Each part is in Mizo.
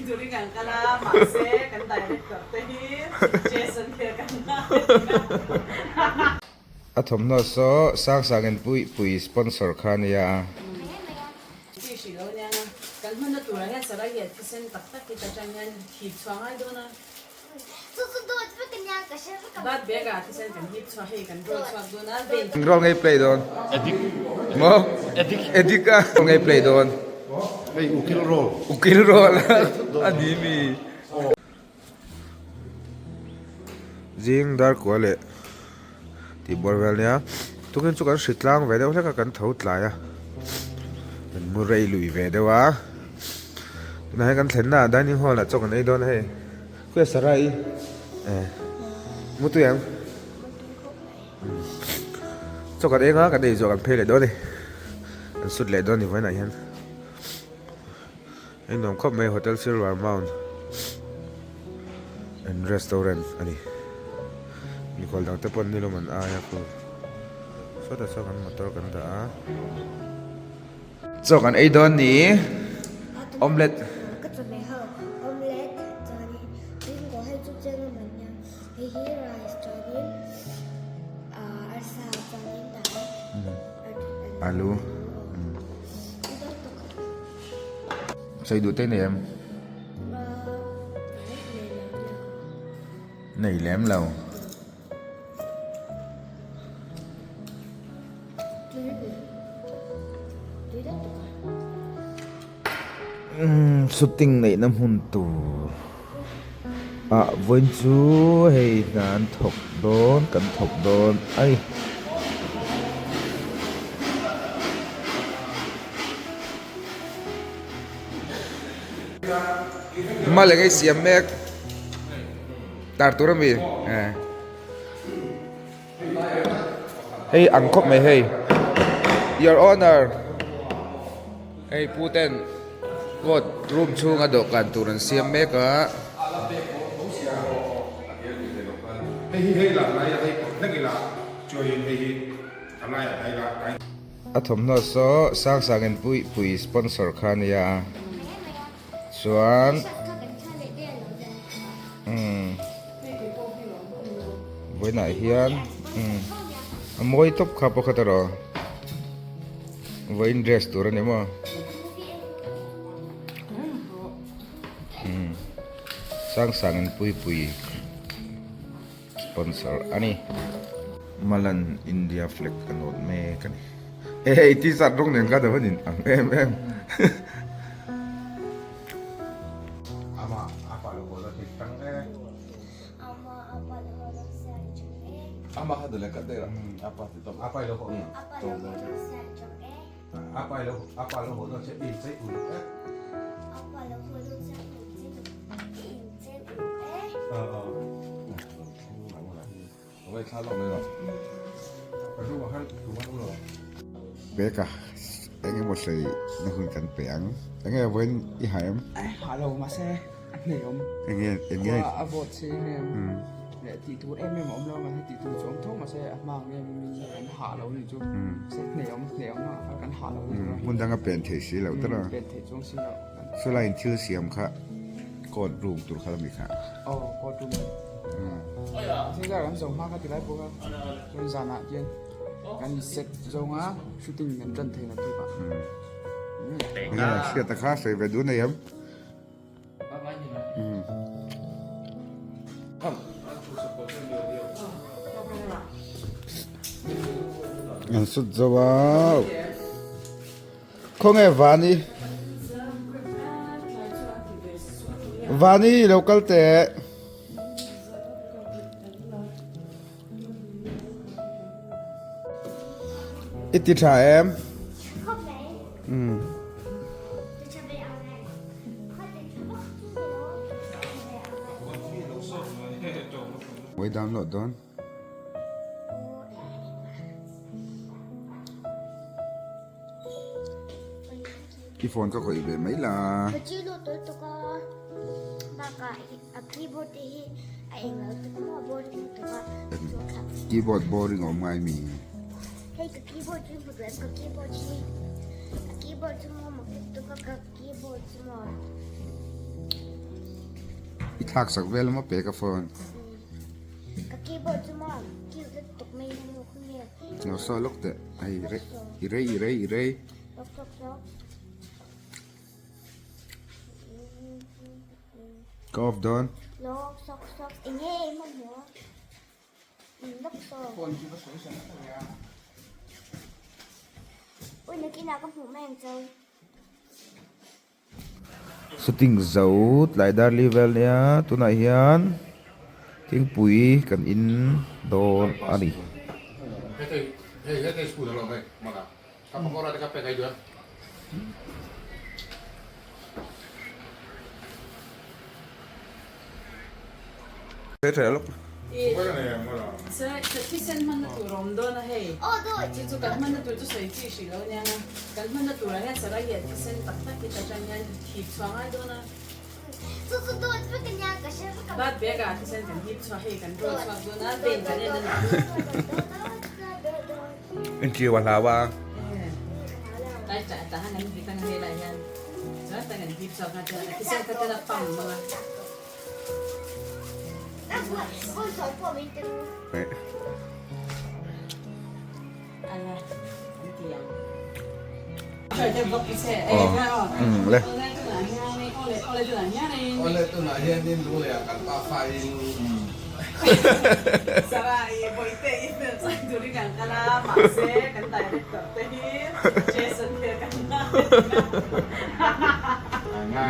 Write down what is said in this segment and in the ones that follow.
turin kan kal a, mahse kan director te hi Jason hi kan ngai a. A thawmhnaw saw Sang Sang in pui pui sponsor kha ania a. Tih hrih lo aniang a, kan hmanna turah hian Sarai hi a thisen tak tak hi ka tan hian hip chhuah ngai dawn a. Bat bag ah thisen kan hip chhuah hei kan roll chhuak dawn a, vein. Eng role ngei play dawn? Edik. Maw? Edik. Edik a. Role ngei play dawn? Hei ukil role. Ukil role a ni mi. Zing dar kua leh tih bual vel nia tukin chu kan hri tlang ve deuh hlek a kan tho tlai a kan mu rei lui ve deuh a tunah hian kan thlen na ah dining hall ah chaw kan ei dawn a hei khawi Sarah i eh mu tui ang chaw kan eng a kan ei zawh kan phei leh dawn a ni kan sut leh dawn a ni vawiinah hian. Hei nuam khawp mai Hotel Silver Mount and Restaurant a ni. Mikhual dang te pawh an nilawm an ai a khu sawtah sawn kan motor kan dah a. Chaw kan ei dawn ni omelette. Ka chawhmeh ho omelette chuanin ringo hei chu chiang a man nia hei hi rice chuanin arsa chuanin dal alu. Sawi duh te nei em? Nei lem lo. Shooting neihna hmun tur ah vawiin chu hei hna an thawk dawn kan thawk dawn a ni. Male ngei siam mek tar tur ami eh hei ang khawp mai hei your honor hei pu ten court room chhunga dawhkan tur an siam mek a. A thawmhnaw saw Sang Sang in pui pui sponsor kha ania chuan umm vawiinah hian umm a mawi tawp kha pakhat erawh vawiin dress tur a ni maw umm Sang Sang in pui pui. Sponsor a ni. Malan India flag a nawt mek a ni. He hei t-shirt rawng nen khan a va nin ang em em. Beka eng emaw sawi na hun kan pe ang eng nge vawiin i ha em? Ha lo mahse a hnei awm. Eng nge eng nge? Khua a vawt si em em leh tih tur em em a awm lo mahse tih tur chu awm tho mahse a hma ang em em in kan ha lo ni chu mahse hnei awm hnei awm a kan ha lo ni chu. Hmun danga pen theih si loh tawh a. Pen theih chuang si loh. Chulai in thil siam kha court room tur kha la mi kha. Aw court room a ni. Thil zar an zo hma kha ti lai bawk a chuan zanah hian kan set zawnga shooting kan tan thei na tuk a. Enge hriat a kha sawi ve duh nei em? An sut zo a. Khawnge Vani? Vani lo kal teh. I ti tha em? Um. Wai download dawn. I phone ka khawih ve mai la. Keyboard boring awm ngai mi. I thlak sak vel emaw pe ka phone. Ka keyboard chu maw cute lutuk mai hian maw khawnge. Lo sawi lawk teh hei i rei i rei i rei i rei. Lawk lawk lawk. Ka off dawn. Lawk sawk sawk enge hmanhmawh. Shooting zo tlai dar li vel nia tunah hian thingpui kan in dawn a ni. Thisen hmanna tur a awm dawn a hei. Chu chu kan hmanna tur chu sawi chi hrih lo nia nga. Kan hmanna turah hian sarah hi a thisen tak tak hi ta tang hian hip chhuah ngai dawn a. Bat bag ah thisen kan hip chhuah hei kan draw chhuak dawn a vein kan en a ni. Inṭiu a hlau a. Tlai tah han an vit ang hei lai hian chuan tan an hip chhuak nghal chuan a thisen kha chuan a pang mang a.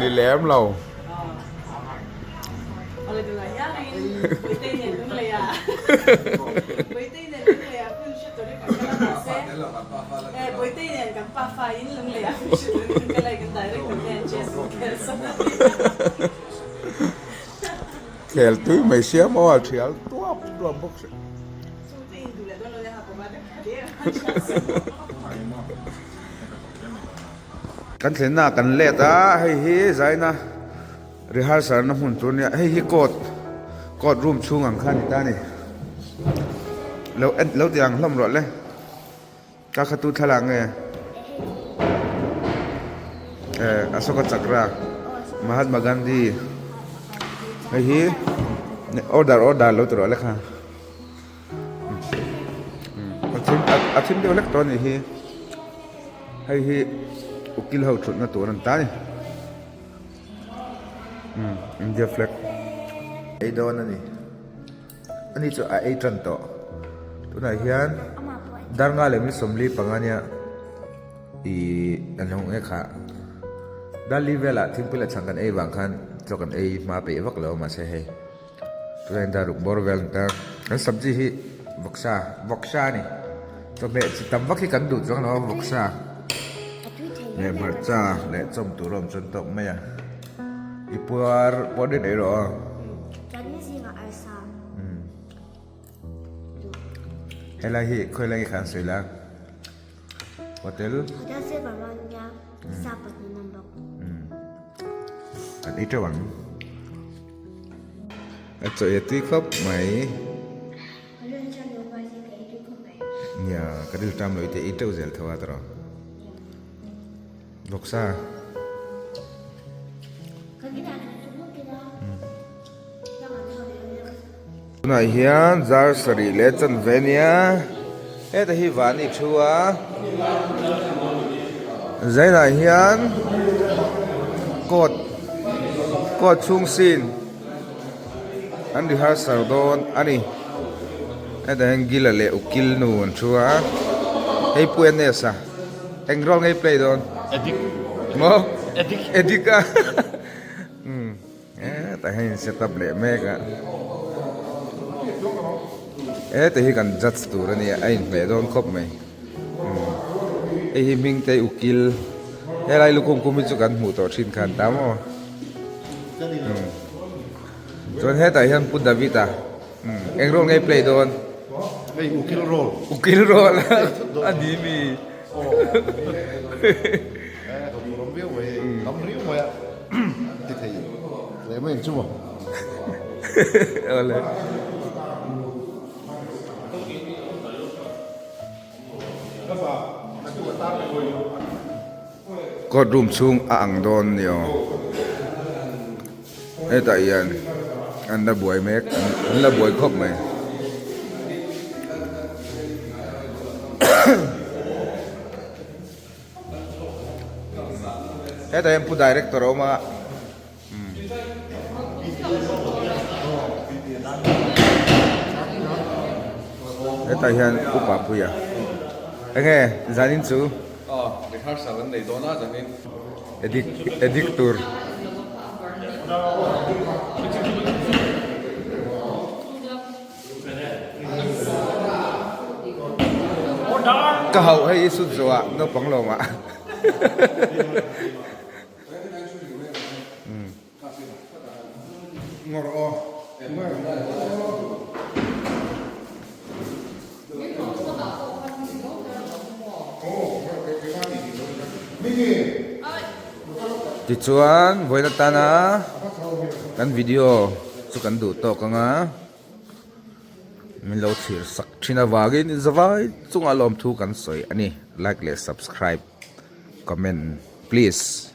Ni lem lo. Khel tui mai sia maw a thial tuap tuap bawk si. Kan thlenna ah kan let a hei hi zaina rehearsal na hmun tur nia hei hi court court room chhung ang kha a ni ta a ni lo en lo ti ang hlawm rawh le ka kha tu thlalak nge eh Ashoka Chakra Mahatma Gandhi hei hi order order lo ti rawh le kha. A thim deuh hlek tawh a nih hi hei hi ukil ho thutna tur a ni ta a ni umm India flag ei dawn a ni ani chu a ei tan tawh tunah hian darnga leh mi sawmli panga nia ihh an lo nge kha Delhi velah thingpui leh chhang kan ei vang khan chaw kan ei hma peih vak lo mahse hei. Chuan dar ruk bawr vel ta kan sabji hi vawksa vawksa a ni chawhmeh chi tam vak hi kan duh chuang lo a vawksa leh hmarcha leh chawm tur a awm chuan tawk mai a i puar puar daih daih rawh aw helai hi khawilai nge khan sawi la hotel kan ei teuh ang. A chaw ei a tui khawp mai. Nia, ka ril tam lo i te ei teuh zel tho a tawrh. Vawksa. Tunah hian zar sarih leh chanve ania heta hi van i thu a zainah hian court court chhung scene an rehearsal dawn a ni hetah hian gila leh ukil nu an thu a hei pu N_S a eng role nge i play dawn maw addict a. Hetah hian in set up leh mek a heta hi kan judge tur a nia a inhmeh dawn khawp mai hei hi hming te ukil helai lukhum kum hi chu kan hmuh tawh thin khan ta maw chuan hetah hian pu David a eng role nge play dawn hei ukil role ukil role a ni mi. Ti thei leh mai ang chu maw. Awle. Court room chhung a ang dawn ni aw. Hetah hian an la buai mek an la buai khawp mai. Hetah hian pu director a awm a. Hetah hian upa puia enge zanin chu rehearsal an nei dawn a zanin edit edit tur ka hauh hei i sut zawh ah naupang lawmah. Tichuan vawiin atana kan video chu kan duh tawk ang a, min lo thlir sak thin avangin zavai chungah lawmthu kan sawi a ni, like leh subscribe comment please.